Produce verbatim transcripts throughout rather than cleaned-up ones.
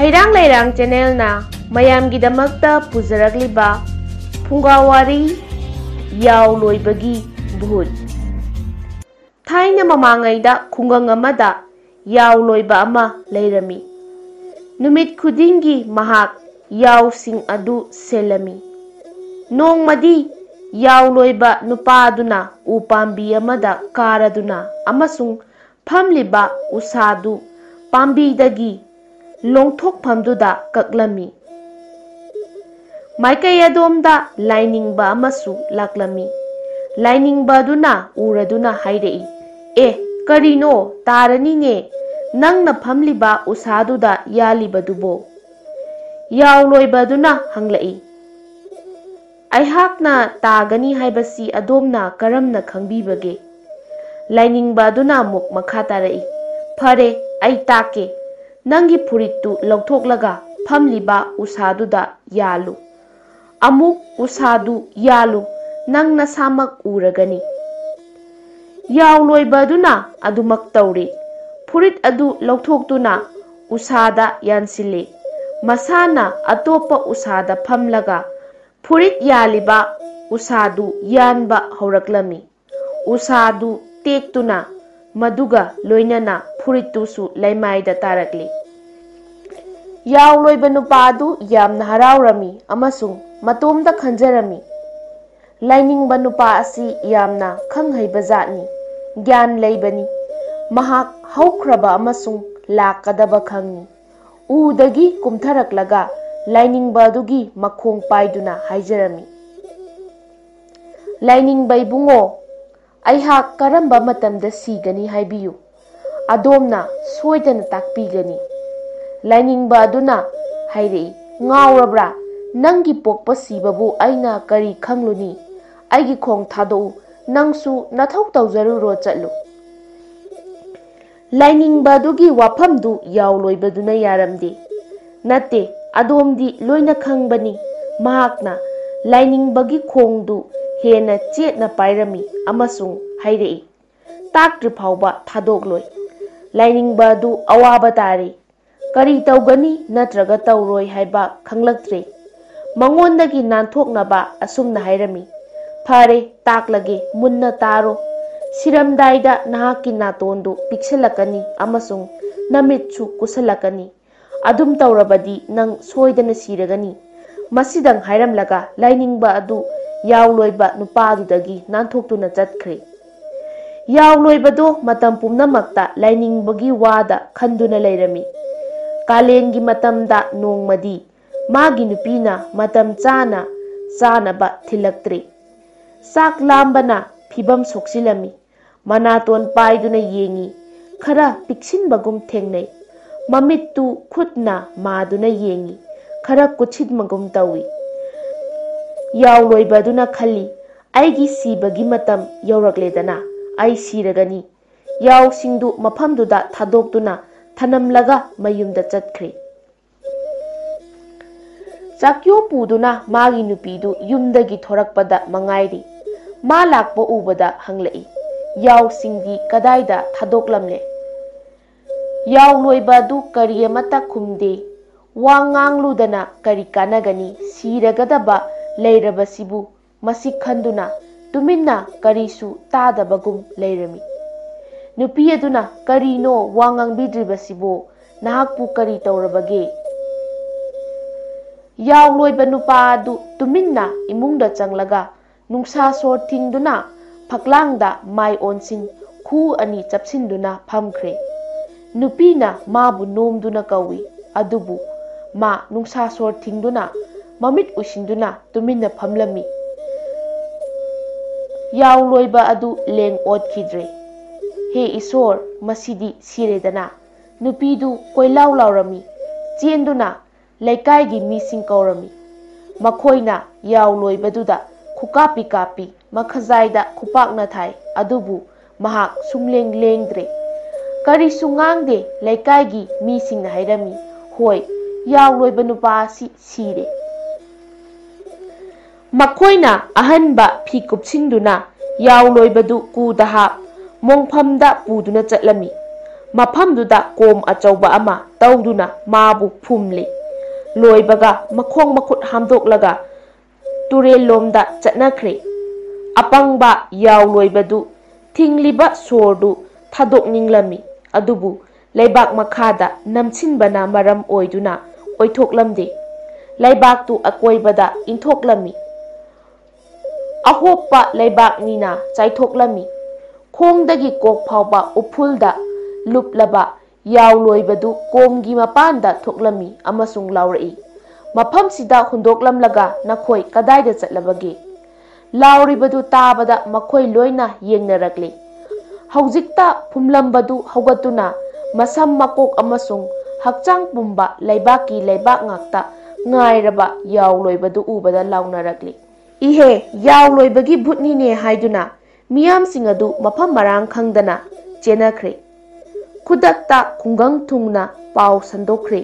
ꯍꯩꯔꯥꯡ ꯂꯩꯔꯥꯡ ꯆꯦꯅꯦꯜꯅ ꯃꯌꯥꯝꯒꯤꯗꯃꯛꯇ ꯄꯨꯖꯔꯛꯂꯤꯕ ꯐꯨꯡꯒꯥꯋꯥꯔꯤ, ꯌꯥꯎ ꯂꯣꯏꯕꯒꯤ ꯚꯨꯠ꯫ ꯊꯥꯏꯅ ꯃꯃꯥꯡꯉꯩꯗ ꯈꯨꯡꯒꯪ ꯑꯃꯗ ꯌꯥꯎ ꯂꯣꯏꯕ ꯑꯃ ꯂꯩꯔꯝꯃꯤ꯫ ꯅꯨꯃꯤꯠ ꯈꯨꯗꯤꯡꯒꯤ ꯃꯍꯥꯛ ꯌꯥꯎꯁꯤꯡ ꯑꯗꯨ ꯁꯦꯜꯂꯝꯃꯤ꯫ ꯅꯣꯡꯃꯗꯤ ꯌꯥꯎ ꯂꯣꯏꯕ ꯅꯨꯄꯥ ꯑꯗꯨꯅ ꯎ ꯄꯥꯝꯕꯤ ꯑꯃꯗ ꯀꯥꯔꯗꯨꯅ ꯑꯃꯁꯨꯡ ꯐꯝꯂꯤꯕ ꯎꯁꯥꯗꯨ ꯄꯥꯝꯕꯤꯗꯒꯤ ꯂꯣꯡꯊꯣꯛꯐꯝꯗꯨꯗ ꯀꯛꯂꯝꯃꯤ꯫ ꯃꯥꯏꯀꯩ ꯑꯗꯣꯝꯗ ꯂꯥꯏꯅꯤꯡꯕ ꯑꯃꯁꯨ ꯂꯥꯛꯂꯝꯃꯤ꯫ ꯂꯥꯏꯅꯤꯡꯕ ꯑꯗꯨꯅ ꯎꯔꯗꯨꯅ ꯍꯥꯏꯔꯛꯏ, "ꯑꯦ, ꯀꯔꯤꯅꯣ, ꯇꯥꯔꯅꯤꯅꯦ, ꯅꯪꯅ ꯐꯝꯂꯤꯕ ꯎꯁꯥꯗꯨꯗ ꯌꯥꯜꯂꯤꯕꯗꯨꯕꯣ?" ꯌꯥꯎ ꯂꯣꯏꯕ ꯑꯗꯨꯅ ꯍꯪꯂꯛꯏ, "ꯑꯩꯍꯥꯛꯅ ꯇꯥꯒꯅꯤ ꯍꯥꯏꯕꯁꯤ ꯑꯗꯣꯝꯅ ꯀꯔꯝꯅ ꯈꯪꯕꯤꯕꯒꯦ?" ꯂꯥꯏꯅꯤꯡꯕ ꯑꯗꯨꯅ ꯑꯃꯨꯛ ꯃꯈꯥ ꯇꯥꯔꯛꯏ, "ꯐꯔꯦ, ꯑꯩ ꯇꯥꯛꯀꯦ꯫ ꯅꯪꯒꯤ ꯐꯨꯔꯤꯠꯇꯨ ꯂꯧꯊꯣꯛꯂꯒ ꯐꯝꯂꯤꯕ ꯎꯁꯥꯗꯨꯗ ꯌꯥꯜꯂꯨ꯫ ꯑꯃꯨꯛ ꯎꯁꯥꯗꯨ ꯌꯥꯜꯂꯨ, ꯅꯪ ꯅꯁꯥꯃꯛ ꯎꯔꯒꯅꯤ꯫" ꯌꯥꯎ ꯂꯣꯏꯕ ꯑꯗꯨꯅ ꯑꯗꯨꯃꯛ ꯇꯧꯔꯦ꯫ ꯐꯨꯔꯤꯠ ꯑꯗꯨ ꯂꯧꯊꯣꯛꯇꯨꯅ ꯎꯁꯥꯗ ꯌꯥꯟꯁꯤꯜꯂꯦ꯫ ꯃꯁꯥꯅ ꯑꯇꯣꯞꯄ ꯎꯁꯥꯗ ꯐꯝꯂꯒ ꯐꯨꯔꯤꯠ ꯌꯥꯜꯂꯤꯕ ꯎꯁꯥꯗꯨ ꯌꯥꯟꯕ ꯍꯧꯔꯛꯂꯝꯃꯤ꯫ ꯎꯁꯥꯗꯨ ꯇꯦꯛꯇꯨꯅ ꯃꯗꯨꯒ ꯂꯣꯏꯅꯅ ꯐꯨꯔꯤꯠꯇꯨꯁꯨ ꯂꯩꯃꯥꯏꯗ ꯇꯥꯔꯛꯂꯤ꯫ ꯌꯥꯎ ꯂꯣꯏꯕ ꯅꯨꯄꯥ ꯑꯗꯨ ꯌꯥꯝꯅ ꯍꯔꯥꯎꯔꯝꯃꯤ ꯑꯃꯁꯨꯡ ꯃꯇꯣꯝꯇ ꯈꯟꯖꯔꯝꯃꯤ, "ꯂꯥꯏꯅꯤꯡꯕ ꯅꯨꯄꯥ ꯑꯁꯤ ꯌꯥꯝꯅ ꯈꯪ ꯍꯩꯕ ꯖꯥꯠꯅꯤ, ꯒ꯭ꯌꯥꯟ ꯂꯩꯕꯅꯤ꯫ ꯃꯍꯥꯛ ꯍꯧꯈ꯭ꯔꯕ ꯑꯃꯁꯨꯡ ꯂꯥꯛꯀꯗꯕ ꯈꯪꯏ꯫" ꯎꯗꯒꯤ ꯀꯨꯝꯊꯔꯛꯂꯒ ꯂꯥꯏꯅꯤꯡꯕ ꯑꯗꯨꯒꯤ ꯃꯈꯣꯡ ꯄꯥꯏꯗꯨꯅ ꯍꯥꯏꯖꯔꯝꯃꯤ, "ꯂꯥꯏꯅꯤꯡꯕ ꯏꯕꯨꯡꯉꯣ, ꯑꯩꯍꯥꯛ ꯀꯔꯝꯕ ꯃꯇꯝꯗ ꯁꯤꯒꯅꯤ ꯍꯥꯏꯕꯤꯌꯨ, ꯑꯗꯣꯝꯅ ꯁꯣꯏꯗꯅ ꯇꯥꯛꯄꯤꯒꯅꯤ꯫" ꯂꯥꯏꯅꯤꯡꯕ ꯑꯗꯨꯅ ꯍꯥꯏꯔꯛꯏ, "ꯉꯥꯎꯔꯕ꯭ꯔꯥ? ꯅꯪꯒꯤ ꯄꯣꯛꯄ ꯁꯤꯕꯕꯨ ꯑꯩꯅ ꯀꯔꯤ ꯈꯪꯂꯨꯅꯤ? ꯑꯩꯒꯤ ꯈꯣꯡ ꯊꯥꯗꯣꯛꯎ, ꯅꯪꯁꯨ ꯅꯊꯧ ꯇꯧꯖꯔꯨꯔꯣ, ꯆꯠꯂꯨ꯫" ꯂꯥꯏꯅꯤꯡꯕ ꯑꯗꯨꯒꯤ ꯋꯥꯐꯝꯗꯨ ꯌꯥꯎ ꯂꯣꯏꯕꯗꯨꯅ ꯌꯥꯔꯝꯗꯦ꯫ "ꯅꯠꯇꯦ, ꯑꯗꯣꯝꯗꯤ ꯂꯣꯏꯅ ꯈꯪꯕꯅꯤ꯫" ꯃꯍꯥꯛꯅ ꯂꯥꯏꯅꯤꯡꯕꯒꯤ ꯈꯣꯡꯗꯨ ꯍꯦꯟꯅ ꯆꯦꯠꯅ ꯄꯥꯏꯔꯝꯃꯤ ꯑꯃꯁꯨꯡ ꯍꯥꯏꯔꯛꯏ, "ꯇꯥꯛꯇ꯭ꯔꯤ ꯐꯥꯎꯕ ꯊꯥꯗꯣꯛꯂꯣꯏ꯫" ꯂꯥꯏꯅꯤꯡꯕ ꯑꯗꯨ ꯑꯋꯥꯕ ꯇꯥꯔꯤ꯫ ꯀꯔꯤ ꯇꯧꯒꯅꯤ ꯅꯠꯇ꯭ꯔꯒ ꯇꯧꯔꯣꯏ ꯍꯥꯏꯕ ꯈꯪꯂꯛꯇ꯭ꯔꯦ꯫ ꯃꯉꯣꯟꯗꯒꯤ ꯅꯥꯟꯊꯣꯛꯅꯕ ꯑꯁꯨꯝꯅ ꯍꯥꯏꯔꯝꯃꯤ, "ꯐꯔꯦ, ꯇꯥꯛꯂꯒꯦ, ꯃꯨꯟꯅ ꯇꯥꯔꯣ꯫ ꯁꯤꯔꯝꯗꯥꯏꯗ ꯅꯍꯥꯛꯀꯤ ꯅꯥꯇꯣꯟꯗꯨ ꯄꯤꯛꯁꯤꯜꯂꯛꯀꯅꯤ ꯑꯃꯁꯨꯡ ꯅꯃꯤꯠꯁꯨ ꯀꯨꯁꯜꯂꯛꯀꯅꯤ꯫ ꯑꯗꯨꯝ ꯇꯧꯔꯕꯗꯤ ꯅꯪ ꯁꯣꯏꯗꯅ ꯁꯤꯔꯒꯅꯤ꯫" ꯃꯁꯤꯗꯪ ꯍꯥꯏꯔꯝꯂꯒ ꯂꯥꯏꯅꯤꯡꯕ ꯑꯗꯨ ꯌꯥꯎꯂꯣꯏꯕ ꯅꯨꯄꯥꯗꯨꯗꯒꯤ ꯅꯥꯟꯊꯣꯛꯇꯨꯅ ꯆꯠꯈ꯭ꯔꯦ꯫ ꯌꯥꯎꯂꯣꯏꯕꯗꯣ ꯃꯇꯝ ꯄꯨꯝꯅꯃꯛꯇ ꯂꯥꯏꯅꯤꯡꯕꯒꯤ ꯋꯥꯗ ꯈꯟꯗꯨꯅ ꯂꯩꯔꯝꯃꯤ꯫ ꯀꯥꯂꯦꯟꯒꯤ ꯃꯇꯝꯗ ꯅꯣꯡꯃꯗꯤ ꯃꯥꯒꯤ ꯅꯨꯄꯤꯅ ꯃꯇꯝ ꯆꯥꯅ ꯆꯥꯅꯕ ꯊꯤꯜꯂꯛꯇ꯭ꯔꯦ꯫ ꯆꯥꯛ ꯂꯥꯝꯕꯅ ꯐꯤꯚꯝ ꯁꯣꯛꯆꯤꯜꯂꯝꯃꯤ꯫ ꯃꯅꯥꯇꯣꯟ ꯄꯥꯏꯗꯨꯅ ꯌꯦꯡꯉꯤ꯫ ꯈꯔ ꯄꯤꯛꯁꯤꯟꯕꯒꯨꯝ ꯊꯦꯡꯅꯩ꯫ ꯃꯃꯤꯠꯇꯨ ꯈꯨꯠꯅ ꯃꯥꯗꯨꯅ ꯌꯦꯡꯉꯤ꯫ ꯈꯔ ꯀꯨꯠꯁꯤꯟꯕꯒꯨꯝ ꯇꯧꯏ꯫ ꯌꯥꯎꯂꯣꯏꯕꯗꯨꯅ ꯈꯜꯂꯤ, "ꯑꯩꯒꯤ ꯁꯤꯕꯒꯤ ꯃꯇꯝ ꯌꯧꯔꯛꯂꯦꯗꯅ, ꯑꯩ ꯁꯤꯔꯒꯅꯤ꯫" ꯌꯥꯎꯁꯤꯡꯗꯨ ꯃꯐꯝꯗꯨꯗ ꯊꯥꯗꯣꯛꯇꯨꯅ ꯊꯅꯝꯂꯒ ꯃꯌꯨꯝꯗ ꯆꯠꯈ꯭ꯔꯦ꯫ ꯆꯥꯛꯌꯣ ꯄꯨꯗꯨꯅ ꯃꯥꯒꯤ ꯅꯨꯄꯤꯗꯨ ꯌꯨꯝꯗꯒꯤ ꯊꯣꯔꯛꯄꯗ ꯃꯉꯥꯏꯔꯤ꯫ ꯃꯥ ꯂꯥꯛꯄ ꯎꯕꯗ ꯍꯪꯂꯛꯏ, "ꯌꯥꯎꯁꯤꯡꯗꯤ ꯀꯗꯥꯏꯗ ꯊꯥꯗꯣꯛꯂꯝꯂꯦ?" ꯌꯥꯎ ꯂꯣꯏꯕ ꯑꯗꯨ ꯀꯔꯤ ꯑꯃꯠꯇ ꯈꯨꯝꯗꯦ꯫ ꯋꯥ ꯉꯥꯡꯂꯨꯗꯅ ꯀꯔꯤ ꯀꯥꯟꯅꯒꯅꯤ? ꯁꯤꯔꯒꯗꯕ ꯂꯩꯔꯕꯁꯤꯕꯨ ꯃꯁꯤ ꯈꯟꯗꯨꯅ ꯇꯨꯃꯤꯟꯅ ꯀꯔꯤꯁꯨ ꯇꯥꯗꯕꯒꯨꯝ ꯂꯩꯔꯝꯃꯤ꯫ ꯅꯨꯄꯤ ꯑꯗꯨꯅ, "ꯀꯔꯤꯅꯣ ꯋꯥ ꯉꯥꯡꯕꯤꯗ꯭ꯔꯤꯕꯁꯤꯕꯣ? ꯅꯍꯥꯛꯄꯨ ꯀꯔꯤ ꯇꯧꯔꯕꯒꯦ?" ꯌꯥꯎ ꯂꯣꯏꯕ ꯅꯨꯄꯥ ꯑꯗꯨ ꯇꯨꯃꯤꯟꯅ ꯏꯃꯨꯡꯗ ꯆꯪꯂꯒ ꯅꯨꯡꯁꯥ ꯁꯣꯔ ꯊꯤꯡꯗꯨꯅ ꯐꯛꯂꯥꯡꯗ ꯃꯥꯏ ꯑꯣꯟꯁꯤꯟ ꯈꯨ ꯑꯅꯤ ꯆꯞꯁꯤꯟꯗꯨꯅ ꯐꯝꯈ꯭ꯔꯦ꯫ ꯅꯨꯄꯤꯅ ꯃꯥꯕꯨ ꯅꯣꯝꯗꯨꯅ ꯀꯧꯏ, ꯑꯗꯨꯕꯨ ꯃꯥ ꯅꯨꯡꯁꯥ ꯁꯣꯔ ꯊꯤꯡꯗꯨꯅ ꯃꯃꯤꯠ ꯎꯏꯁꯤꯟꯗꯨꯅ ꯇꯨꯃꯤꯟꯅ ꯐꯝꯂꯝꯃꯤ꯫ ꯌꯥꯎ ꯂꯣꯏꯕ ꯑꯗꯨ ꯂꯦꯡ ꯑꯣꯠꯈꯤꯗ꯭ꯔꯦ꯫ "ꯍꯦ ꯏꯁꯣꯔ, ꯃꯁꯤꯗꯤ ꯁꯤꯔꯦꯗꯅ!" ꯅꯨꯄꯤꯗꯨ ꯀꯣꯏꯂꯥꯎ ꯂꯥꯎꯔꯝꯃꯤ꯫ ꯆꯦꯟꯗꯨꯅ ꯂꯩꯀꯥꯏꯒꯤ ꯃꯤꯁꯤꯡ ꯀꯧꯔꯝꯃꯤ꯫ ꯃꯈꯣꯏꯅ ꯌꯥꯎ ꯂꯣꯏꯕꯗꯨꯗ ꯈꯨꯀꯥꯞꯄꯤ ꯀꯥꯞꯄꯤ, ꯃꯈꯖꯥꯏꯗ ꯈꯨꯄꯥꯛꯅ ꯊꯥꯏ, ꯑꯗꯨꯕꯨ ꯃꯍꯥꯛ ꯁꯨꯡꯂꯦꯡ ꯂꯦꯡꯗ꯭ꯔꯦ꯫ ꯀꯔꯤꯁꯨ ꯉꯥꯡꯗꯦ꯫ ꯂꯩꯀꯥꯏꯒꯤ ꯃꯤꯁꯤꯡꯅ ꯍꯥꯏꯔꯝꯃꯤ, "ꯍꯣꯏ, ꯌꯥꯎ ꯂꯣꯏꯕ ꯅꯨꯄꯥ ꯑꯁꯤ ꯁꯤꯔꯦ꯫" ꯃꯈꯣꯏꯅ ꯑꯍꯟꯕ ꯐꯤ ꯀꯨꯞꯁꯤꯟꯗꯨꯅ ꯌꯥꯎ ꯂꯣꯏꯕꯗꯨ ꯀꯨꯗ ꯍꯥꯞ ꯃꯣꯡꯐꯝꯗ ꯄꯨꯗꯨꯅ ꯆꯠꯂꯝꯃꯤ꯫ ꯃꯐꯝꯗꯨꯗ ꯀꯣꯝ ꯑꯆꯧꯕ ꯑꯃ ꯇꯧꯗꯨꯅ ꯃꯥꯕꯨ ꯐꯨꯝꯂꯤ꯫ ꯂꯣꯏꯕꯒ ꯃꯈꯣꯡ ꯃꯈꯨꯠ ꯍꯥꯝꯗꯣꯛꯂꯒ ꯇꯨꯔꯦꯜꯂꯣꯝꯗ ꯆꯠꯅꯈ꯭ꯔꯦ꯫ ꯑꯄꯪꯕ ꯌꯥꯎꯂꯣꯏꯕꯗꯨ ꯊꯤꯡꯂꯤꯕ ꯁꯣꯔꯗꯨ ꯊꯥꯗꯣꯛꯅꯤꯡꯂꯝꯃꯤ, ꯑꯗꯨꯕꯨ ꯂꯩꯕꯥꯛ ꯃꯈꯥꯗ ꯅꯝꯁꯤꯟꯕꯅ ꯃꯔꯝ ꯑꯣꯏꯗꯨꯅ ꯑꯣꯏꯊꯣꯛꯂꯝꯗꯦ꯫ ꯂꯩꯕꯥꯛꯇꯨ ꯑꯀꯣꯏꯕꯗ ꯏꯟꯊꯣꯛꯂꯝꯃꯤ꯫ ꯑꯍꯣꯞꯄ ꯂꯩꯕꯥꯛꯅꯤꯅ ꯆꯥꯏꯊꯣꯛꯂꯝꯃꯤ꯫ ꯈꯣꯡꯗꯒꯤ ꯀꯣꯛ ꯐꯥꯎꯕ ꯎꯐꯨꯜꯗ ꯂꯨꯞꯂꯕ ꯌꯥꯎꯂꯣꯏꯕꯗꯨ ꯀꯣꯝꯒꯤ ꯃꯄꯥꯟꯗ ꯊꯣꯛꯂꯝꯃꯤ ꯑꯃꯁꯨꯡ ꯂꯥꯎꯔꯛꯏ, "ꯃꯐꯝꯁꯤꯗ ꯍꯨꯟꯗꯣꯛꯂꯝꯂꯒ ꯅꯈꯣꯏ ꯀꯗꯥꯏꯗ ꯆꯠꯂꯕꯒꯦ?" ꯂꯥꯎꯔꯤꯕꯗꯨ ꯇꯥꯕꯗ ꯃꯈꯣꯏ ꯂꯣꯏꯅ ꯌꯦꯡꯅꯔꯛꯂꯤ꯫ ꯍꯧꯖꯤꯛꯇ ꯐꯨꯝꯂꯝꯕꯗꯨ ꯍꯧꯒꯠꯇꯨꯅ ꯃꯁꯝ ꯃꯀꯣꯛ ꯑꯃꯁꯨꯡ ꯍꯛꯆꯥꯡ ꯄꯨꯝꯕ ꯂꯩꯕꯥꯛꯀꯤ ꯂꯩꯕꯥꯛ ꯉꯥꯛꯇ ꯉꯥꯏꯔꯕ ꯌꯥꯎꯂꯣꯏꯕꯗꯨ ꯎꯕꯗ ꯂꯥꯎꯅꯔꯛꯂꯤ꯫ "ꯏꯍꯦ, ꯌꯥꯎꯂꯣꯏꯕꯒꯤ ꯚꯨꯠꯅꯤꯅꯦ" ꯍꯥꯏꯗꯨꯅ ꯃꯤꯌꯥꯝꯁꯤꯡ ꯑꯗꯨ ꯃꯐꯝ ꯃꯔꯥꯡ ꯈꯪꯗꯅ ꯆꯦꯟꯅꯈ꯭ꯔꯦ꯫ ꯈꯨꯗꯛꯇ ꯈꯨꯡꯒꯪ ꯊꯨꯡꯅ ꯄꯥꯎ ꯁꯟꯗꯣꯛꯈ꯭ꯔꯦ,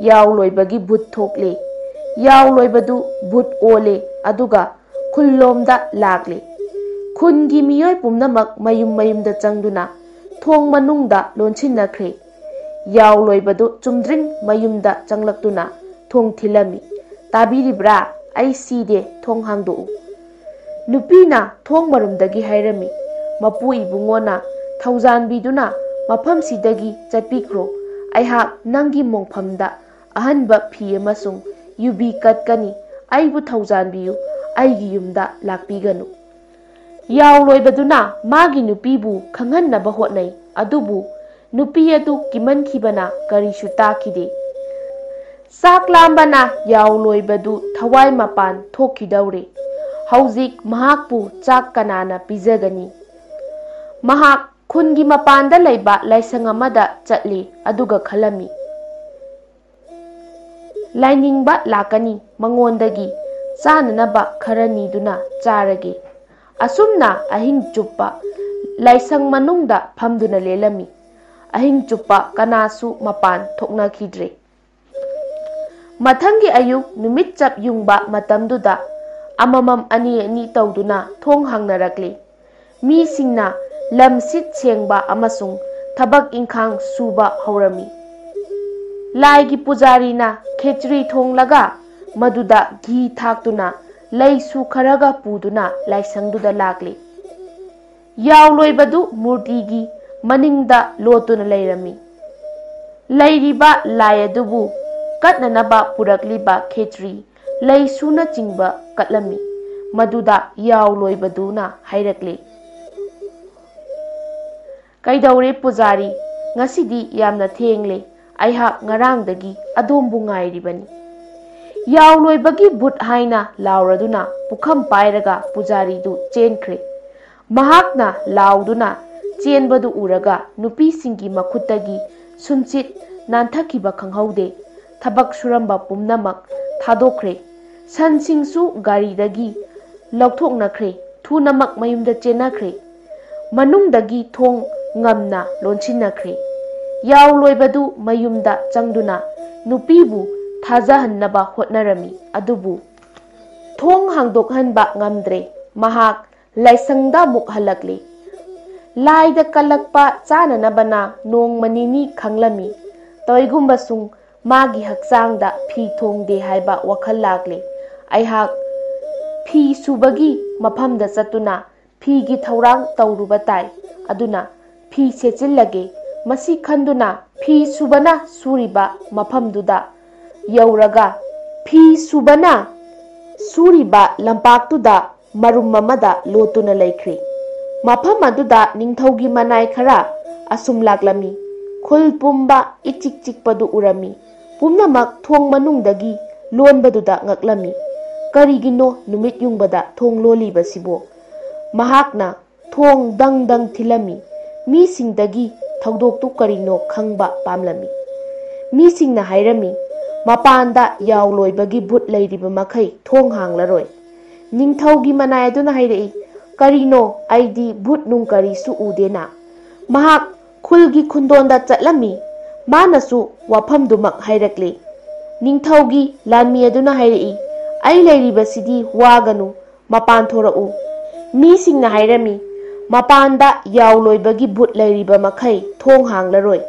"ꯌꯥꯎꯂꯣꯏꯕꯒꯤ ꯚꯨꯠ ꯊꯣꯛꯂꯦ"꯫ ꯌꯥꯎꯂꯣꯏꯕꯗꯨ ꯚꯨꯠ ꯑꯣꯜꯂꯦ, ꯑꯗꯨꯒ ꯈꯨꯜꯂꯣꯝꯗ ꯂꯥꯛꯂꯦ꯫ ꯈꯨꯟꯒꯤ ꯃꯤꯑꯣꯏ ꯄꯨꯝꯅꯃꯛ ꯃꯌꯨꯝ ꯃꯌꯨꯝꯗ ꯆꯪꯗꯨꯅ ꯊꯣꯡ ꯃꯅꯨꯡꯗ ꯂꯣꯟꯁꯤꯟꯅꯈ꯭ꯔꯦ꯫ ꯌꯥꯎꯂꯣꯏꯕꯗꯨ ꯆꯨꯝꯗ꯭ꯔꯤꯡ ꯃꯌꯨꯝꯗ ꯆꯪꯂꯛꯇꯨꯅ ꯊꯣꯡ ꯊꯤꯜꯂꯝꯃꯤ꯫ "ꯇꯥꯕꯤꯔꯤꯕ꯭ꯔꯥ? ꯑꯩ ꯁꯤꯗꯦ, ꯊꯣꯡ ꯍꯥꯡꯗꯣꯛꯎ"꯫ ꯅꯨꯄꯤꯅ ꯊꯣꯡ ꯃꯔꯨꯝꯗꯒꯤ ꯍꯥꯏꯔꯝꯃꯤ꯫ ꯃꯄꯨ ꯏꯕꯨꯡꯉꯣꯅ ꯊꯧꯖꯥꯟꯕꯤꯗꯨꯅ ꯃꯐꯝꯁꯤꯗꯒꯤ ꯆꯠꯄꯤꯈ꯭ꯔꯣ꯫ ꯑꯩꯍꯥꯛ ꯅꯪꯒꯤ ꯃꯣꯡꯐꯝꯗ ꯑꯍꯟꯕ ꯐꯤ ꯑꯃꯁꯨꯡ ꯌꯨꯕꯤ ꯀꯠꯀꯅꯤ꯫ ꯑꯩꯕꯨ ꯊꯧꯖꯥꯟꯕꯤꯌꯨ, ꯑꯩꯒꯤ ꯌꯨꯝꯗ ꯂꯥꯛꯄꯤꯒꯅꯨ꯫ ꯌꯥꯎꯂꯣꯏꯕꯗꯨꯅ ꯃꯥꯒꯤ ꯅꯨꯄꯤꯕꯨ ꯈꯪꯍꯟꯅꯕ ꯍꯣꯠꯅꯩ, ꯑꯗꯨꯕꯨ ꯅꯨꯄꯤ ꯑꯗꯨ ꯀꯤꯃꯟꯈꯤꯕꯅ ꯀꯔꯤꯁꯨ ꯇꯥꯈꯤꯗꯦ꯫ ꯆꯥꯛ ꯂꯥꯝꯕꯅ ꯌꯥꯎꯂꯣꯏꯕꯗꯨ ꯊꯋꯥꯏ ꯃꯄꯥꯟ ꯊꯣꯛꯈꯤꯗꯧꯔꯦ꯫ ꯍꯧꯖꯤꯛ ꯃꯍꯥꯛꯄꯨ ꯆꯥꯛ ꯀꯅꯥꯅ ꯄꯤꯖꯒꯅꯤ? ꯃꯍꯥꯛ ꯈꯨꯟꯒꯤ ꯃꯄꯥꯟꯗ ꯂꯩꯕ ꯂꯥꯏꯁꯪ ꯑꯃꯗ ꯆꯠꯂꯤ, ꯑꯗꯨꯒ ꯈꯜꯂꯝꯃꯤ, "ꯂꯥꯏꯅꯤꯡꯕ ꯂꯥꯛꯀꯅꯤ, ꯃꯉꯣꯟꯗꯒꯤ ꯆꯥꯅꯅꯕ ꯈꯔ ꯅꯤꯗꯨꯅ ꯆꯥꯔꯒꯦ"꯫ ꯑꯁꯨꯝꯅ ꯑꯍꯤꯡ ꯆꯨꯞꯄ ꯂꯥꯏꯁꯪ ꯃꯅꯨꯡꯗ ꯐꯝꯗꯨꯅ ꯂꯦꯜꯂꯝꯃꯤ꯫ ꯑꯍꯤꯡ ꯆꯨꯞꯄ ꯀꯅꯥꯁꯨ ꯃꯄꯥꯟ ꯊꯣꯛꯅꯈꯤꯗ꯭ꯔꯦ꯫ ꯃꯊꯪꯒꯤ ꯑꯌꯨꯛ ꯅꯨꯃꯤꯠ ꯆꯞ ꯌꯨꯡꯕ ꯃꯇꯝꯗꯨꯗ ꯑꯃꯃꯝ ꯑꯅꯤ ꯑꯅꯤ ꯇꯧꯗꯨꯅ ꯊꯣꯡ ꯍꯥꯡꯅꯔꯛꯂꯤ꯫ ꯃꯤꯁꯤꯡꯅ ꯂꯝ ꯁꯤꯠ ꯁꯦꯡꯕ ꯑꯃꯁꯨꯡ ꯊꯕꯛ ꯏꯪꯈꯥꯡ ꯁꯨꯕ ꯍꯧꯔꯝꯃꯤ꯫ ꯂꯥꯏꯒꯤ ꯄꯨꯖꯥꯔꯤꯅ ꯈꯦꯆ꯭ꯔꯤ ꯊꯣꯡꯂꯒ ꯃꯗꯨꯗ ꯘꯤ ꯊꯥꯛꯇꯨꯅ ꯂꯩꯁꯨ ꯈꯔꯒ ꯄꯨꯗꯨꯅ ꯂꯥꯏꯁꯪꯗꯨꯗ ꯂꯥꯛꯂꯤ꯫ ꯌꯥꯎ ꯂꯣꯏꯕꯗꯨ ꯃꯨꯔꯇꯤꯒꯤ ꯃꯅꯤꯡꯗ ꯂꯣꯠꯇꯨꯅ ꯂꯩꯔꯝꯃꯤ꯫ ꯂꯩꯔꯤꯕ ꯂꯥꯏ ꯑꯗꯨꯕꯨ ꯀꯠꯅꯅꯕ ꯄꯨꯔꯛꯂꯤꯕ ꯈꯦꯆ꯭ꯔꯤ, ꯂꯩꯁꯨꯅꯆꯤꯡꯕ ꯀꯠꯂꯝꯃꯤ꯫ ꯃꯗꯨꯗ ꯌꯥꯎ ꯂꯣꯏꯕꯗꯨꯅ ꯍꯥꯏꯔꯛꯂꯤ, "ꯀꯩꯗꯧꯔꯦ ꯄꯨꯖꯥꯔꯤ? ꯉꯁꯤꯗꯤ ꯌꯥꯝꯅ ꯊꯦꯡꯂꯦ꯫ ꯑꯩꯍꯥꯛ ꯉꯔꯥꯡꯗꯒꯤ ꯑꯗꯣꯝꯕꯨ ꯉꯥꯏꯔꯤꯕꯅꯤ꯫" ꯌꯥꯎ ꯂꯣꯏꯕꯒꯤ ꯚꯨꯠ ꯍꯥꯏꯅ ꯂꯥꯎꯔꯗꯨꯅ ꯄꯨꯈꯝ ꯄꯥꯏꯔꯒ ꯄꯨꯖꯥꯔꯤꯗꯨ ꯆꯦꯟꯈ꯭ꯔꯦ꯫ ꯃꯍꯥꯛꯅ ꯂꯥꯎꯗꯨꯅ ꯆꯦꯟꯕꯗꯨ ꯎꯔꯒ ꯅꯨꯄꯤꯁꯤꯡꯒꯤ ꯃꯈꯨꯠꯇꯒꯤ ꯁꯨꯝꯆꯤꯠ ꯅꯥꯟꯊꯈꯤꯕ ꯈꯪꯍꯧꯗꯦ꯫ ꯊꯕꯛ ꯁꯨꯔꯝꯕ ꯄꯨꯝꯅꯃꯛ ꯊꯥꯗꯣꯛꯈ꯭ꯔꯦ꯫ ꯁꯟꯁꯤꯡꯁꯨ ꯒꯥꯔꯤꯗꯒꯤ ꯂꯧꯊꯣꯛꯅꯈ꯭ꯔꯦ꯫ ꯊꯨꯅꯃꯛ ꯃꯌꯨꯝꯗ ꯆꯦꯟꯅꯈ꯭ꯔꯦ꯫ ꯃꯅꯨꯡꯗꯒꯤ ꯊꯣꯡ ꯉꯝꯅ ꯂꯣꯟꯁꯤꯟꯅꯈ꯭ꯔꯦ꯫ ꯌꯥꯎ ꯂꯣꯏꯕꯗꯨ ꯃꯌꯨꯝꯗ ꯆꯪꯗꯨꯅ ꯅꯨꯄꯤꯕꯨ ꯊꯥꯖꯍꯟꯅꯕ ꯍꯣꯠꯅꯔꯝꯃꯤ꯫ ꯑꯗꯨꯕꯨ ꯊꯣꯡ ꯍꯥꯡꯗꯣꯛꯍꯟꯕ ꯉꯝꯗ꯭ꯔꯦ꯫ ꯃꯍꯥꯛ ꯂꯥꯏꯁꯪꯗ ꯑꯃꯨꯛ ꯍꯜꯂꯛꯂꯤ꯫ ꯂꯥꯏꯗ ꯀꯜꯂꯛꯄ ꯆꯥꯅꯅꯕꯅ ꯅꯣꯡꯃ ꯅꯤꯅꯤ ꯈꯪꯂꯝꯃꯤ꯫ ꯇꯧꯏꯒꯨꯝꯕꯁꯨꯡ ꯃꯥꯒꯤ ꯍꯛꯆꯥꯡꯗ ꯐꯤ ꯊꯣꯡꯗꯦ ꯍꯥꯏꯕ ꯋꯥꯈꯜ ꯂꯥꯛꯂꯤ꯫ ꯑꯩꯍꯥꯛ ꯐꯤ ꯁꯨꯕꯒꯤ ꯃꯐꯝꯗ ꯆꯠꯇꯨꯅ ꯐꯤꯒꯤ ꯊꯧꯔꯥꯡ ꯇꯧꯔꯨꯕ ꯇꯥꯏ꯫ ꯑꯗꯨꯅ ꯐꯤ ꯁꯦꯠꯆꯤꯜꯂꯒꯦ꯫ ꯃꯁꯤ ꯈꯟꯗꯨꯅ ꯐꯤ ꯁꯨꯕꯅ ꯁꯨꯔꯤꯕ ꯃꯐꯝꯗꯨꯗ ꯌꯧꯔꯒ ꯐꯤ ꯁꯨꯕꯅ ꯁꯨꯔꯤꯕ ꯂꯝꯄꯥꯛꯇꯨꯗ ꯃꯔꯨꯝ ꯑꯃꯗ ꯂꯣꯠꯇꯨꯅ ꯂꯩꯈ꯭ꯔꯤ꯫ ꯃꯐꯝ ꯑꯗꯨꯗ ꯅꯤꯡꯊꯧꯒꯤ ꯃꯅꯥꯏ ꯈꯔ ꯑꯁꯨꯝ ꯂꯥꯛꯂꯝꯃꯤ꯫ ꯈꯨꯜ ꯄꯨꯝꯕ ꯏꯆꯤꯛ ꯆꯤꯛꯄꯗꯨ ꯎꯔꯝꯃꯤ꯫ ꯄꯨꯝꯅꯃꯛ ꯊꯣꯡ ꯃꯅꯨꯡꯗꯒꯤ ꯂꯣꯟꯕꯗꯨꯗ ꯉꯛꯂꯝꯃꯤ꯫ ꯀꯔꯤꯒꯤꯅꯣ ꯅꯨꯃꯤꯠ ꯌꯨꯡꯕꯗ ꯊꯣꯡ ꯂꯣꯜꯂꯤꯕꯁꯤꯕꯣ? ꯃꯍꯥꯛꯅ ꯊꯣꯡ ꯗꯪ ꯗꯪ ꯊꯤꯜꯂꯝꯃꯤ꯫ ꯃꯤꯁꯤꯡꯗꯒꯤ ꯊꯧꯗꯣꯛꯇꯨ ꯀꯔꯤꯅꯣ ꯈꯪꯕ ꯄꯥꯝꯂꯝꯃꯤ꯫ ꯃꯤꯁꯤꯡꯅ ꯍꯥꯏꯔꯝꯃꯤ, "ꯃꯄꯥꯟꯗ ꯌꯥꯎ ꯂꯣꯏꯕꯒꯤ ꯚꯨꯠ ꯂꯩꯔꯤꯕ ꯃꯈꯩ ꯊꯣꯡ ꯍꯥꯡꯂꯔꯣꯏ꯫" ꯅꯤꯡꯊꯧꯒꯤ ꯃꯅꯥꯏ ꯑꯗꯨꯅ ꯍꯥꯏꯔꯛꯏ, "ꯀꯔꯤꯅꯣ? ꯑꯩꯗꯤ ꯚꯨꯠ ꯅꯨꯡ ꯀꯔꯤꯁꯨ ꯎꯗꯦꯅ꯫" ꯃꯍꯥꯛ ꯈꯨꯜꯒꯤ ꯈꯨꯟꯗꯣꯟꯗ ꯆꯠꯂꯝꯃꯤ꯫ ꯃꯥꯅꯁꯨ ꯋꯥꯐꯝꯗꯨꯃꯛ ꯍꯥꯏꯔꯛꯂꯤ꯫ ꯅꯤꯡꯊꯧꯒꯤ ꯂꯥꯟꯃꯤ ꯑꯗꯨꯅ ꯍꯥꯏꯔꯛꯏ, "ꯑꯩ ꯂꯩꯔꯤꯕꯁꯤꯗꯤ ꯋꯥꯒꯅꯨ, ꯃꯄꯥꯟ ꯊꯣꯔꯛꯎ꯫" ꯃꯤꯁꯤꯡꯅ ꯍꯥꯏꯔꯝꯃꯤ, ꯃꯄꯥꯟꯗ ꯌꯥꯎ ꯂꯣꯏꯕꯒꯤ ꯚꯨꯠ ꯂꯩꯔꯤꯕ ꯃꯈꯩ ꯊꯣꯡ ꯍꯥꯡꯂꯔꯣꯏ꯫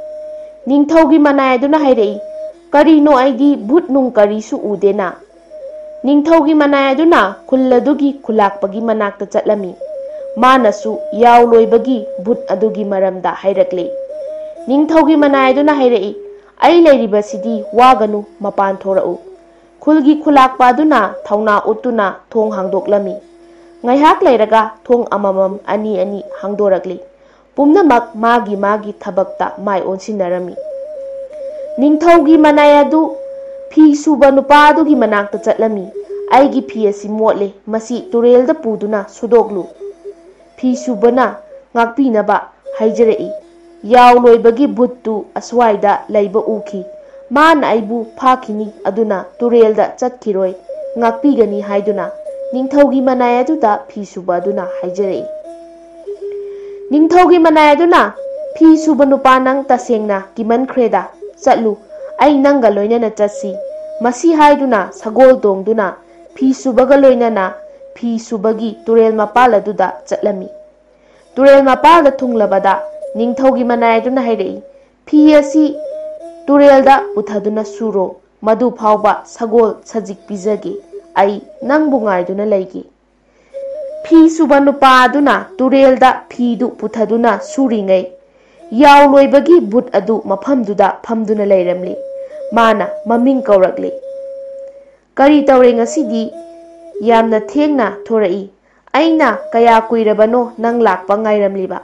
ꯅꯤꯡꯊꯧꯒꯤ ꯃꯅꯥꯏ ꯑꯗꯨꯅ ꯍꯥꯏꯔꯛꯏ, "ꯀꯔꯤꯅꯣ, ꯑꯩꯗꯤ ꯚꯨꯠ ꯅꯨꯡ ꯀꯔꯤꯁꯨ ꯎꯗꯦꯅ?" ꯅꯤꯡꯊꯧꯒꯤ ꯃꯅꯥꯏ ꯑꯗꯨꯅ ꯈꯨꯜ ꯑꯗꯨꯒꯤ ꯈꯨꯂꯥꯛꯄꯒꯤ ꯃꯅꯥꯛꯇ ꯆꯠꯂꯝꯃꯤ꯫ ꯃꯥꯅꯁꯨ ꯌꯥꯎ ꯂꯣꯏꯕꯒꯤ ꯚꯨꯠ ꯑꯗꯨꯒꯤ ꯃꯔꯝꯗ ꯍꯥꯏꯔꯛꯂꯤ꯫ ꯅꯤꯡꯊꯧꯒꯤ ꯃꯅꯥꯏ ꯑꯗꯨꯅ ꯍꯥꯏꯔꯛꯏ, "ꯑꯩ ꯂꯩꯔꯤꯕꯁꯤꯗꯤ ꯋꯥꯒꯅꯨ, ꯃꯄꯥꯟ ꯊꯣꯔꯛꯎ꯫" ꯈꯨꯜꯒꯤ ꯈꯨꯂꯥꯛꯄ ꯑꯗꯨꯅ ꯊꯧꯅꯥ ꯎꯠꯇꯨꯅ ꯊꯣꯡ ꯍꯥꯡꯗꯣꯛꯂꯝꯃꯤ꯫ ꯉꯥꯏꯍꯥꯛ ꯂꯩꯔꯒ ꯊꯣꯡ ꯑꯃꯃꯝ, ꯑꯅꯤ ꯑꯅꯤ ꯍꯥꯡꯗꯣꯔꯛꯂꯤ꯫ ꯄꯨꯝꯅꯃꯛ ꯃꯥꯒꯤ ꯃꯥꯒꯤ ꯊꯕꯛꯇ ꯃꯥꯏ ꯑꯣꯟꯁꯤꯟꯅꯔꯝꯃꯤ꯫ ꯅꯤꯡꯊꯧꯒꯤ ꯃꯅꯥꯏ ꯑꯗꯨ ꯐꯤ ꯁꯨꯕ ꯅꯨꯄꯥ ꯑꯗꯨꯒꯤ ꯃꯅꯥꯛꯇ ꯆꯠꯂꯝꯃꯤ꯫ "ꯑꯩꯒꯤ ꯐꯤ ꯑꯁꯤ ꯃꯣꯠꯂꯦ, ꯃꯁꯤ ꯇꯨꯔꯦꯜꯗ ꯄꯨꯗꯨꯅ ꯁꯨꯗꯣꯛꯂꯨ꯫" ꯐꯤ ꯁꯨꯕꯅ ꯉꯥꯛꯄꯤꯅꯕ ꯍꯥꯏꯖꯔꯛꯏ꯫ "ꯌꯥꯎ ꯂꯣꯏꯕꯒꯤ ꯚꯨꯠꯇꯨ ꯑꯁ꯭ꯋꯥꯏꯗ ꯂꯩꯕ ꯎꯈꯤ꯫ ꯃꯥꯅ ꯑꯩꯕꯨ ꯐꯥꯈꯤꯅꯤ, ꯑꯗꯨꯅ ꯇꯨꯔꯦꯜꯗ ꯆꯠꯈꯤꯔꯣꯏ, ꯉꯥꯛꯄꯤꯒꯅꯤ" ꯍꯥꯏꯗꯨꯅ ꯅꯤꯡꯊꯧꯒꯤ ꯃꯅꯥꯏ ꯑꯗꯨꯗ ꯐꯤ ꯁꯨꯕ ꯑꯗꯨꯅ ꯍꯥꯏꯖꯔꯛꯏ꯫ ꯅꯤꯡꯊꯧꯒꯤ ꯃꯅꯥꯏ ꯑꯗꯨꯅ, "ꯐꯤ ꯁꯨꯕ ꯅꯨꯄꯥ, ꯅꯪ ꯇꯁꯦꯡꯅ ꯀꯤꯃꯟꯈ꯭ꯔꯦꯗ꯫ ꯆꯠꯂꯨ, ꯑꯩ ꯅꯪꯒ ꯂꯣꯏꯅꯅ ꯆꯠꯁꯤ꯫" ꯃꯁꯤ ꯍꯥꯏꯗꯨꯅ ꯁꯒꯣꯜ ꯇꯣꯡꯗꯨꯅ ꯐꯤ ꯁꯨꯕꯒ ꯂꯣꯏꯅꯅ ꯐꯤ ꯁꯨꯕꯒꯤ ꯇꯨꯔꯦꯜ ꯃꯄꯥꯜ ꯑꯗꯨꯗ ꯆꯠꯂꯝꯃꯤ꯫ ꯇꯨꯔꯦꯜ ꯃꯄꯥꯜꯗ ꯊꯨꯡꯂꯕꯗ ꯅꯤꯡꯊꯧꯒꯤ ꯃꯅꯥꯏ ꯑꯗꯨꯅ ꯍꯥꯏꯔꯛꯏ, "ꯐꯤ ꯑꯁꯤ ꯇꯨꯔꯦꯜꯗ ꯄꯨꯊꯗꯨꯅ ꯁꯨꯔꯣ, ꯃꯗꯨ ꯐꯥꯎꯕ ꯁꯒꯣꯜ ꯁꯖꯤꯛ ꯄꯤꯖꯒꯦ꯫ ꯑꯩ ꯅꯪꯕꯨ ꯉꯥꯏꯗꯨꯅ ꯂꯩꯒꯦ꯫" ꯐꯤ ꯁꯨꯕ ꯅꯨꯄꯥ ꯑꯗꯨꯅ ꯇꯨꯔꯦꯜꯗ ꯐꯤꯗꯨ ꯄꯨꯊꯗꯨꯅ ꯁꯨꯔꯤꯉꯩ, ꯌꯥꯎ ꯂꯣꯏꯕꯒꯤ ꯚꯨꯠ ꯑꯗꯨ ꯃꯐꯝꯗꯨꯗ ꯐꯝꯗꯨꯅ ꯂꯩꯔꯝꯂꯤ꯫ ꯃꯥꯅ ꯃꯃꯤꯡ ꯀꯧꯔꯛꯂꯤ꯫ "ꯀꯔꯤ ꯇꯧꯔꯦ ꯉꯁꯤꯗꯤ? ꯌꯥꯝꯅ ꯊꯦꯡꯅ ꯊꯣꯔꯛꯏ꯫ ꯑꯩꯅ ꯀꯌꯥ ꯀꯨꯏꯔꯕꯅꯣ ꯅꯪ ꯂꯥꯛꯄ ꯉꯥꯏꯔꯝꯂꯤꯕ?"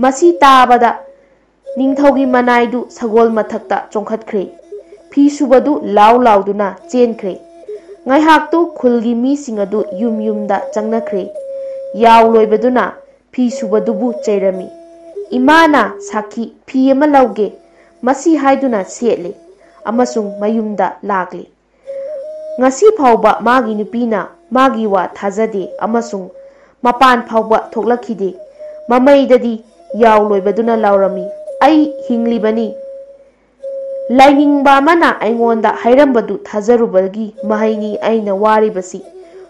ꯃꯁꯤ ꯇꯥꯕꯗ ꯅꯤꯡꯊꯧꯒꯤ ꯃꯅꯥꯏꯗꯨ ꯁꯒꯣꯜ ꯃꯊꯛꯇ ꯆꯣꯡꯈꯠꯈ꯭ꯔꯦ꯫ ꯐꯤ ꯁꯨꯕꯗꯨ ꯂꯥꯎ ꯂꯥꯎꯗꯨꯅ ꯆꯦꯟꯈ꯭ꯔꯦ꯫ ꯉꯥꯏꯍꯥꯛꯇꯨ ꯈꯨꯜꯒꯤ ꯃꯤꯁꯤꯡ ꯑꯗꯨ ꯌꯨꯝ ꯌꯨꯝꯗ ꯆꯪꯅꯈ꯭ꯔꯦ꯫ ꯌꯥꯎ ꯂꯣꯏꯕꯗꯨꯅ ꯐꯤ ꯁꯨꯕꯗꯨꯕꯨ ꯆꯩꯔꯝꯃꯤ꯫ "ꯏꯃꯥꯅ ꯁꯥꯈꯤ, ꯐꯤ ꯑꯃ ꯂꯧꯒꯦ" ꯃꯁꯤ ꯍꯥꯏꯗꯨꯅ ꯁꯦꯠꯂꯦ ꯑꯃꯁꯨꯡ ꯃꯌꯨꯝꯗ ꯂꯥꯛꯂꯦ꯫ ꯉꯁꯤ ꯐꯥꯎꯕ ꯃꯥꯒꯤ ꯅꯨꯄꯤꯅ ꯃꯥꯒꯤ ꯋꯥ ꯊꯥꯖꯗꯦ ꯑꯃꯁꯨꯡ ꯃꯄꯥꯟ ꯐꯥꯎꯕ ꯊꯣꯛꯂꯛꯈꯤꯗꯦ꯫ ꯃꯃꯩꯗꯗꯤ ꯌꯥꯎ ꯂꯣꯏꯕꯗꯨꯅ ꯂꯥꯎꯔꯝꯃꯤ, "ꯑꯩ ꯍꯤꯡꯂꯤꯕꯅꯤ꯫ ꯂꯥꯏꯅꯤꯡꯕ ꯑꯃꯅ ꯑꯩꯉꯣꯟꯗ ꯍꯥꯏꯔꯝꯕꯗꯨ ꯊꯥꯖꯔꯨꯕꯒꯤ ꯃꯍꯩꯅꯤ ꯑꯩꯅ ꯋꯥꯔꯤꯕꯁꯤ꯫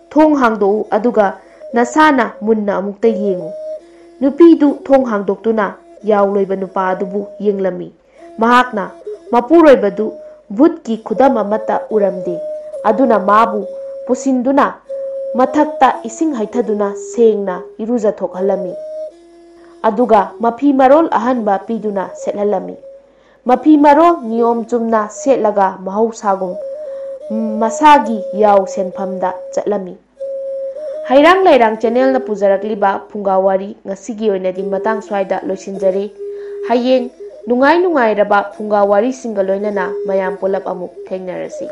ꯊꯣꯡ ꯍꯥꯡꯗꯣꯛꯎ, ꯑꯗꯨꯒ ꯅꯁꯥꯅ ꯃꯨꯟꯅ ꯑꯃꯨꯛꯇ ꯌꯦꯡꯉꯨ꯫" ꯅꯨꯄꯤꯗꯨ ꯊꯣꯡ ꯍꯥꯡꯗꯣꯛꯇꯨꯅ ꯌꯥꯎ ꯂꯣꯏꯕ ꯅꯨꯄꯥ ꯑꯗꯨꯕꯨ ꯌꯦꯡꯂꯝꯃꯤ꯫ ꯃꯍꯥꯛꯅ ꯃꯄꯨꯔꯣꯏꯕꯗꯨ ꯚꯨꯠꯀꯤ ꯈꯨꯗꯝ ꯑꯃꯠꯇ ꯎꯔꯝꯗꯦ꯫ ꯑꯗꯨꯅ ꯃꯥꯕꯨ ꯄꯨꯁꯤꯟꯗꯨꯅ ꯃꯊꯛꯇ ꯏꯁꯤꯡ ꯍꯩꯊꯗꯨꯅ ꯁꯦꯡꯅ ꯏꯔꯨꯖꯊꯣꯛꯍꯜꯂꯝꯃꯤ꯫ ꯑꯗꯨꯒ ꯃꯐꯤ ꯃꯔꯣꯜ ꯑꯍꯟꯕ ꯄꯤꯗꯨꯅ ꯁꯦꯠꯍꯜꯂꯝꯃꯤ꯫ ꯃꯐꯤ ꯃꯔꯣꯜ ꯅꯤꯌꯣꯝ ꯆꯨꯝꯅ ꯁꯦꯠꯂꯒ ꯃꯍꯧꯁꯥꯒꯨꯝ ꯃꯁꯥꯒꯤ ꯌꯥꯎ ꯁꯦꯟꯐꯝꯗ ꯆꯠꯂꯝꯃꯤ꯫ ꯍꯩꯔꯥꯡ ꯂꯩꯔꯥꯡ ꯆꯦꯅꯦꯜꯅ ꯄꯨꯖꯔꯛꯂꯤꯕ ꯐꯨꯡꯒꯥ ꯋꯥꯔꯤ ꯉꯁꯤꯒꯤ ꯑꯣꯏꯅꯗꯤ ꯃꯇꯥꯡ ꯁ꯭ꯋꯥꯏꯗ ꯂꯣꯏꯁꯤꯟꯖꯔꯦ꯫ ꯍꯌꯦꯡ ꯅꯨꯡꯉꯥꯏ ꯅꯨꯡꯉꯥꯏꯔꯕ ꯐꯨꯡꯒꯥ ꯋꯥꯔꯤꯁꯤꯡꯒ ꯂꯣꯏꯅꯅ ꯃꯌꯥꯝ ꯄꯨꯂꯞ ꯑꯃꯨꯛ ꯊꯦꯡꯅꯔꯁꯤ꯫